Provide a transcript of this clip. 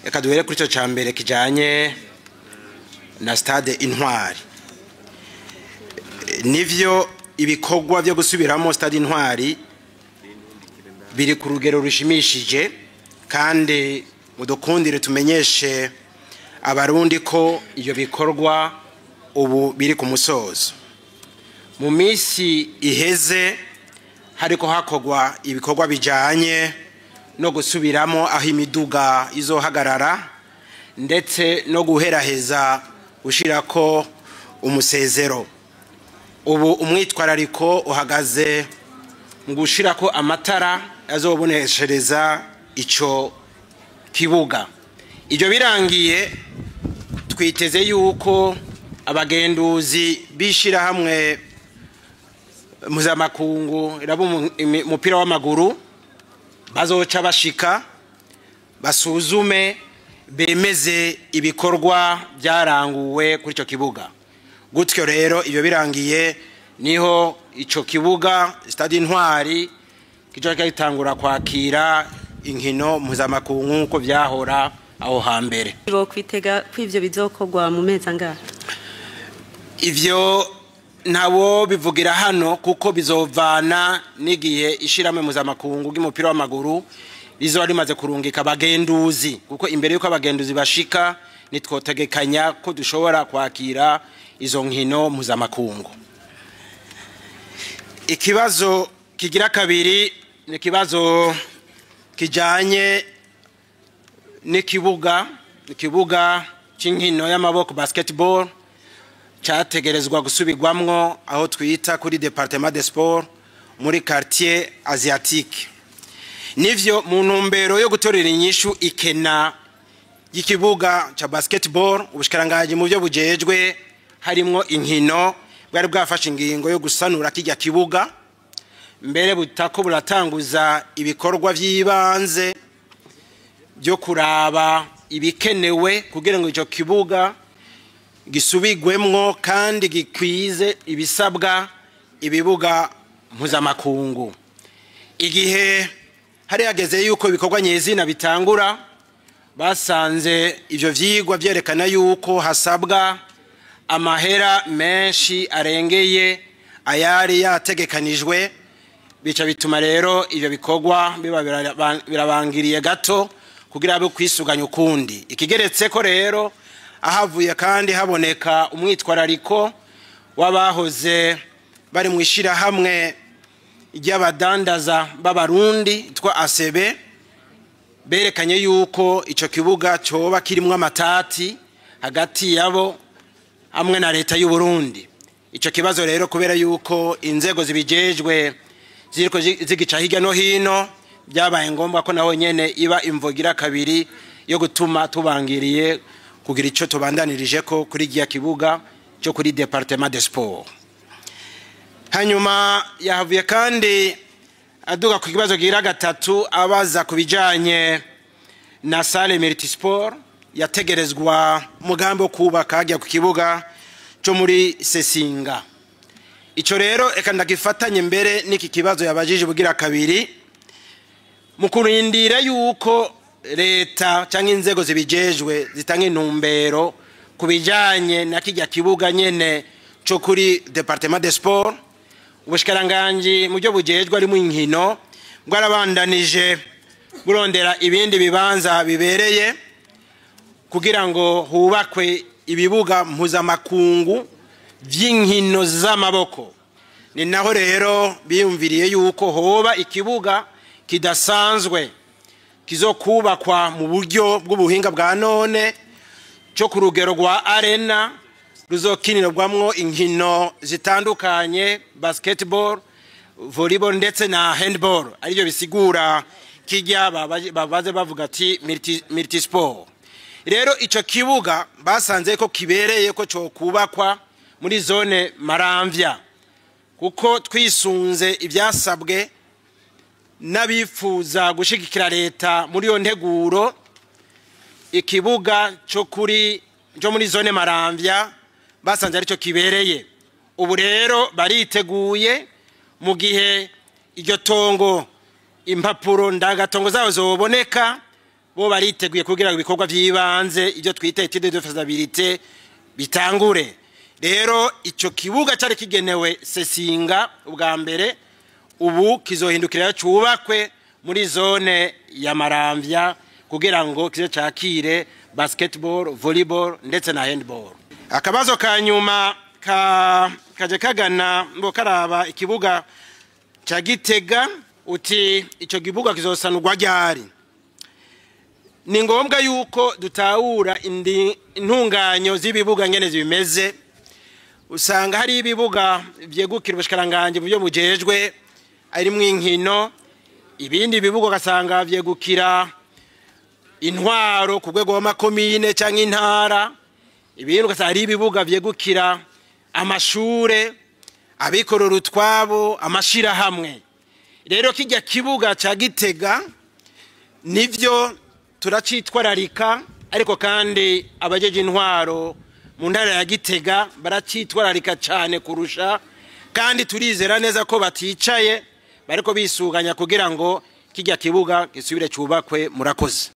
Reka duhere kuri icyo cya mbere kijyanye na stade Intwari. Nivyo, ibikorwa byo gusubiramo stade Intwari biri ku rugero rushimishije, kandi mudukundire tumenyeshe Abarundi ko iyo bikorwa ubu biri ku musozo. Mu minsi iheze hariko hakorwa ibikorwa bijyanye no gusubiramo aho imiduga izohagarara, ndetse no guheraheza gushyirako umusezero. Ubu umwitwarariko uhagaze mu gushyirako amatara azoboneshereza icyo kibuga. Ibyo birangiye, twiteze yuko abagenduzi b'ishyirahamwe mpuzamakungu iraba umupira w'amaguru bazoca bashika, basuzume, bemeze ibikorwa byaranguwe kuri icyo kibuga. Gutyo rero, ibyo birangiye, niho icyo kibuga stade Intwari kizoca gitangura kwakira inkino mpuzamakungu nk'uko byahora aho hambere. Bo kwitega ko ivyo bizokorwa mu mezi angahe? Ivyo ntabo bivugira hano, kuko bizovana n'igihe ishyirahamwe mpuzamakungu ry'umupira w'amaguru rizoba rimaze kurungika abagenduzi, kuko imbere y'uko abagenduzi bashika nitwotegekanya ko dushobora kwakira izo nkino mpuzamakungu. Ikibazo kigira kabiri ni ikibazo kijanye n'ikibuga cy'inkino y'amaboko, basketball, cyategerezwa gusubirwamwo aho twita kuri département de sport muri quartier asiatique. Nivyo, mu ntumbero yo gutorera inyishu ikena y'ikibuga ca basketball, ubushikiranganji mu byo bujejwe harimwo inkino bwari bwafashe ingingo yo gusanura kirya kibuga, mbere butako buratanguza ibikorwa by'ibanze byo kuraba ibikenewe kugira ngo icyo kibuga gisubigwemwo kandi gikwize ibisabwa ibibuga mpuzamakungu. Igihe hari hageze yuko ibikorwa nyezina bitangura, basanze ivyo vyigwa vyerekana yuko hasabwa amahera menshi arengeye ayari yategekanijwe. Bica bituma rero ivyo bikorwa biba birabangiriye gato kugira abe kwisuganya ukundi. Ikigeretse ko rero, ahavuye kandi haboneka umwitwarariko w'abahoze bari mu ishirahamwe ry'abadandaza b'Abarundi twa ASEBE, berekanye yuko ico kibuga coba kirimwo amatati hagati yabo hamwe na leta y'u Burundi. Ico kibazo rero, kubera yuko inzego zibijejwe ziriko zigica hirya no hino, byabaye ngombwa ko naho nyene iba imvogira kabiri yo gutuma tubangiriye kugira ico tubandanirije ko kuri giya kibuga cyo kuri département de sport. Hanyuma yahavuye kandi aduga ku kibazo gira gatatu, abaza ku bijanye na salle multisport yategerezwa mugambi wo kubaka hajya ku kibuga cyo muri Sesinga. Ico rero eka ndagifatanye mbere n'iki kibazo yabajije bugira kabiri. Mu kurindira yuko leta cyangwa inzego zibijejwe zitanga intumbero ku bijanye na kijya kibuga nyene cyo kuri département de sport, ubushikiranganji mu byo bujejwe ari mu inkino bwarabandanije burondera ibindi bibanza bibereye kugira ngo hubakwe ibibuga mpuzamakungu vy'inkino z'amaboko. Ni naho rero biyumviriye yuko hoba ikibuga kidasanzwe kizokubakwa mu buryo bw'ubuhinga bwa none cyo ku rugero rwa arena, ruzokinirwamwo inkino zitandukanye, basketball, volleyball ndetse na handball, aribyo bisigura kijya babaze bavuga ati multisport. Rero ico kibuga basanze ko kibereye ko cyo kubakwa muri zone Maramvya, kuko twisunze ibyasabwe n'abifuza gushigikira leta muri iyo nteguro, ikibuga cyo kuri cyo muri zone Maramvya basanze aricyo kibereye. Ubu rero bariteguye, mu gihe iryo tongo impapuro ndagatongo zawo zoboneka, Bo bariteguye kugira ngo ibikorwa by'ibanze, ibyo twita étude de faisabilité, bitangure. Rero icyo kibuga cyari kigenewe Sesinga ubwa mbere, ubu kizohindukira cyubakwe muri zone ya Maramvya kugira ngo kize cakire basketball, volleyball ndetse na handball. Akabazo ka nyuma ka kaje kagana mbo karaba ikibuga ca Gitega, uti ico kibuga kizosanurwa ryari? Ni ngombwa yuko dutahura intunganyo z'ibibuga ngene zibimeze. Usanga hari ibibuga vyegukira ubushikiranganji mu byo bujejwe arimwo inkino, ibindi bibuga ugasanga vyegukira intwaro ku rwego rw'amakomine canke intara, ibindi ugasanga hari ibibuga vyegukira amashure, abikorera utwabo, amashirahamwe. Rero kijya kibuga ca Gitega nivyo turacitwararika, ariko kandi abajeje intwaro mu ntara ya Gitega baracitwararika cyane kurusha, kandi turizera neza ko baticaye, bariko bisuganya kugira ngo kijya kibuga gisubire cyubakwe. Murakoze.